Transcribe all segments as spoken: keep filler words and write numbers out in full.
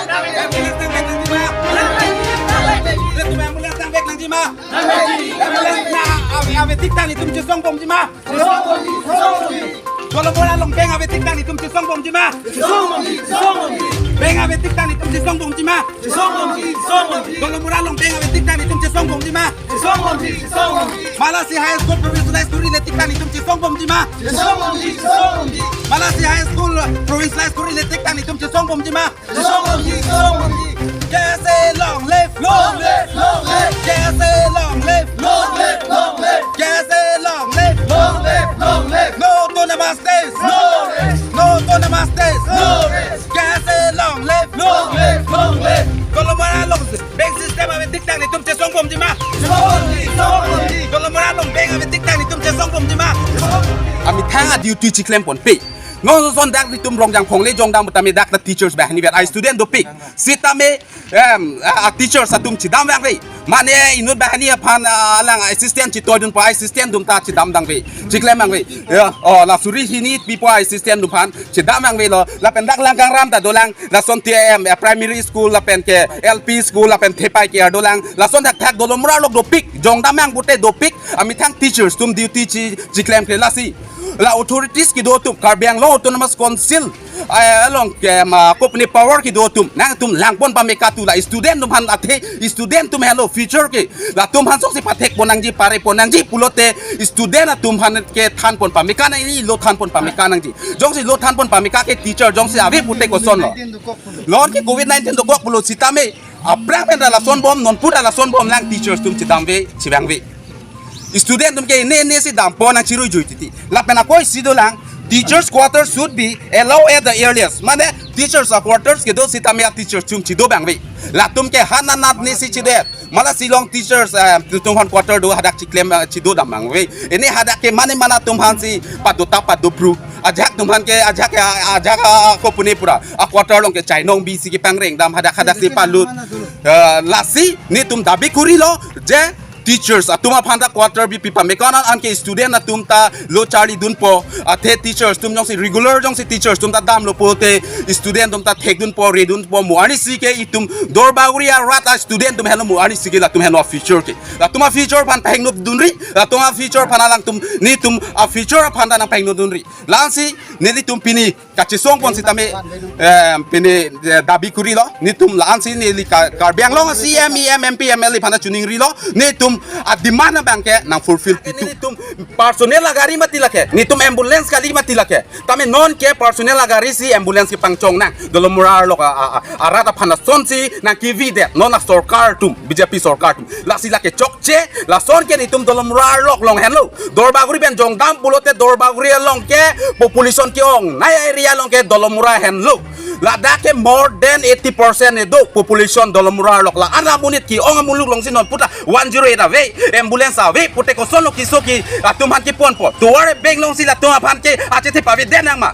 Ambulance nangvek nangji ma? Ambulance nangvek nangji ma? Ambulance na ave ave tik tang netum chesong bomji ma? Dolamara along bank ave tik tang netum chesong bomji ma? Bank ave tik tang netum chesong bomji ma? Dolamara along bank ave tik tang netum chesong bomji ma? Malasi High School provincialize kori le tik tang netum chesong bomji ma? Malasi High School provincialize kori le tik tang netum chesong bomji ma? K S A long live! Long live! Long live! K S A long live! Long live! Long live! K S A long live! Long live! Long live! No autonomous days! No rest! No autonomous days! No rest! K S A long live! Long live! Long live! Dolamara along bank system ave tik tang netum chesong bomji ma? Dolamara along bank ave tik tang netum chesong bomji ma? Amethang a duty chiklem ponpe. Non son dak netum Rongjang Phongle jongdam tame dak ta teachers banghini vet, a student dopik. Sitame em a, a teachers atum chedam vangve. Mane inut banghini aphan, a, alang assistant chitoidunpo, assistant atum ta chedam dangve, chiklem vangve. Ya, oh, la suri hini pipo assistant atum aphan chedam vangvelo. Lapen dak Langkangram ta dolang, lason T I M, eh, primary school lapen ke L P school lapen thepai ke dolang. Lason thakthak Dolamara along dopik, jongdam vang pute dopik. Amethang teachers atum duty chi chiklemkle lasi. La authorities kedo atum, Karbi Anglong Autonomous Council, eh, along ke ma kopine power kedo atum, nangtum langpon pameka tu, la student atum aphan, athe student atum henlo future ke. Latum aphan songsi pathek pon nangji, pare pon nangji pulote student atum aphan kethan pon pameka nangji, lo than pon pameka nangji. Jongsi lo than pon pameka ke teacher jongsi ave pute kosonlo. Non ke covid nineteen dokok pulo sitame aphrang pen ta lason bom, nonpu ta lason bom lang, teachers atum chedamve, chevangve. Student atum ke ne ne si dampo nangchirui jui titi. Lapen ako isi dolang, teachers quarters should be allowed at the earliest. Mane teachers a quarters kedo sitame a teachers atum chedo vangve. Latum ke hananat ne si chedet. Malasi along teachers, eh, atum aphan quarter do, hadak chiklem, eh, chedo dam vangve. Ini hadak ke mane mana atum aphan si pado ta pado pru. Ajak atum aphan ke, ajak ke, ajak, ah, kopine pura. A quarter along ke chainong bi si kepangreng dam, hadak hadak si palut. Eh, lasi netum dabi korilo je teachers atum aphan ta quarter bi pi pameka, non anke student atum ta lo charlidunpo. Athe teachers atum jongsi regular jongsi teachers atum ta damlo pute student atum ta thekdunpo, redunpo. Mo arnisi ke itum Dorbaguri arat a student atum henlo, mo arnisi ke latum henlo a future ke. Latum a future aphan pahengnodunri, latum a future aphan alangtum, netum a future aphan ta nangpahengnodunri. Lasi nelitum pini kachesong pon sitame, eh, pini, eh, dabi korilo, netum la-ansi neli Ka-, Karbi Anglong C M, E M, M P, M L A aphan ta chiningrilo, netum a demand abang ke nang fulfill pitu. Netum personal agari mati lake, netum ambulance kali mati lake. Tame non ke personal agari si ambulance kepangchong nang, Dolamara along a, a, a, arat aphan asonsi nangkevidet, non a sorkar atum, B J P sorkar atum. Lasi lake chokche, lason ke netum Dolamara along henlo. Dorbaguri pen jongdam pulote Dorbaguri along ke population ke-ongnei area along ke Dolamara henlo. Ladak ke more than eighty percent kedo population Dolamara along. La-an amonit ke-ong amuluk alongsi nonpu ta one zero eight ave, ambulance ave pute kosonlo keso ke atum aphan keponpo. Tovar bank alongsi latum aphan ke achethe pavedet nang ma?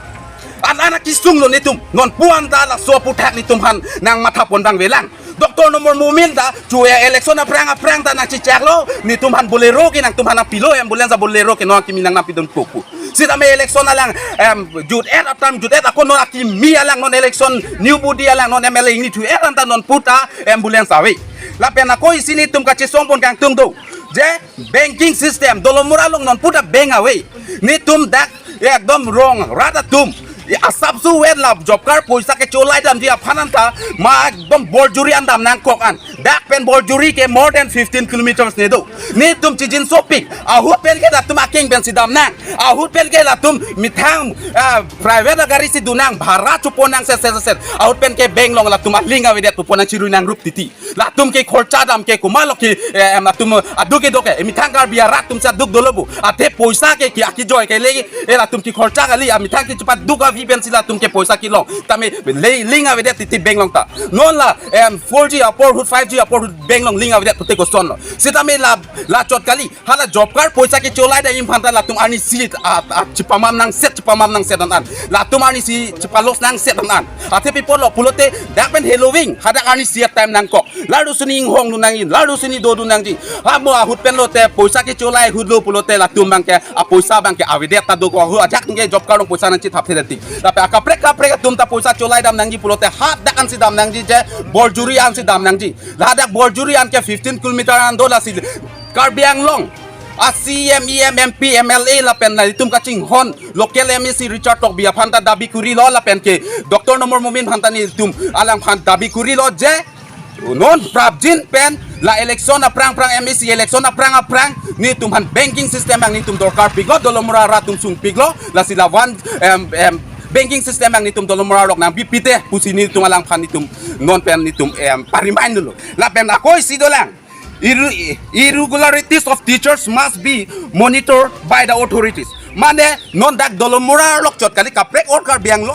An an akesung lo netum. Nonpu anta laso aphuthak netum aphan nangmatha pon vangvelang. Doctor Numal Momin ta chu-e election aphrang aphrang ta nangchechaklo, netum aphan Bolero ke nangtum aphan nangpilo, ambulance a Bolero ke non akimi nang nangpidun pupu. Sitame election alang, em, jut-et atam jut-et ako non akimi alang, non election new body alang, non M L A ingnithu-et anta nonpu ta ambulance ave. Lapen ako isi netum kachesong pon kangtung do. Je banking system, Dolamara along nonpu ta bank ave. Netum dak ekdom wrong, rat atum. Asapso vet la job card poisa kecholai damji aphan anta, ma ekdom Borjuri an dam nangkok an. Dak pen Borjuri ke more than fifteen kilometers kedo. Netum chijin sopik. Ahut pen ke latum akeng pensi dam nang. Ahut pen ke latum methang, ah, private agari si dun nang, bhara chopon nang set set set. Ahut pen ke bank along latum aling avedet, chopon nangchirui nangrup titi. Latum ke khorcha dam ke komatlo ke, eh, em, latum aduk kedo ke, eh, methang Karbi arat atum si aduk dolo bo. Athe poisa ke, ke akejoi ke le, eh, latum ke khorcha kali, ah, methang ke chepaduk avi pensi latum ke poisa kelong. Tame le ling avedet titi bank along ta. Non la, em, four G apor ahut, five G apor ahut bank along ling avedet pute kosonlo. Sitame la, la chot kali. Hala job card poisa kecholai damji aphan ta latum arnisi a, a, chepamam nangset, chepamam nangset an an. Latum arnisi chepalos nangset an an. Athe pi apotlo pulote dak pen heloving, hadak arnisi a time nangkok. Lardu suni inghong dun nangji, lardu suni dodun nangji. Ha mo ahut pen lote poisa kecholai ahut lo pulote latum abang ke, a poisa abang ke avedet ta dokok, ahut ajak ke job card along poisa nangchethap theletik. Lapen akaprek kaprek atum ta poisa cholai dam nangji pulote hadak ansi dam nangji, je Borjuri ansi dam nangji. Ladak Borjuri an ke fifteen kilometer an do, lasi Karbi Anglong a C E M, E M, M P, M L A lapen nelitum kachinghon local M A C Richard Tokbi aphan ta dabi kurilo lapen ke Doctor Numal Momin aphan ta nelitum alangphan dabi kurilo je non prapjin pen la election aphrang aphrang, M A C election aphrang aphrang nelitum aphan banking system nanglitum dorkar piklo, Dolamara arat atum sungpiklo, lasi la one em, em, banking system nanglitum Dolamara arlo nangbi pite pusi nelitum alangphan nelitum non pen nelitum em, pa-remind dolo. Lapen ako isi dolang. Irre- irregularities of teachers must be monitored by the authorities. Mane non dak Dolamara arlo chot kali, kaprek or Karbi Anglong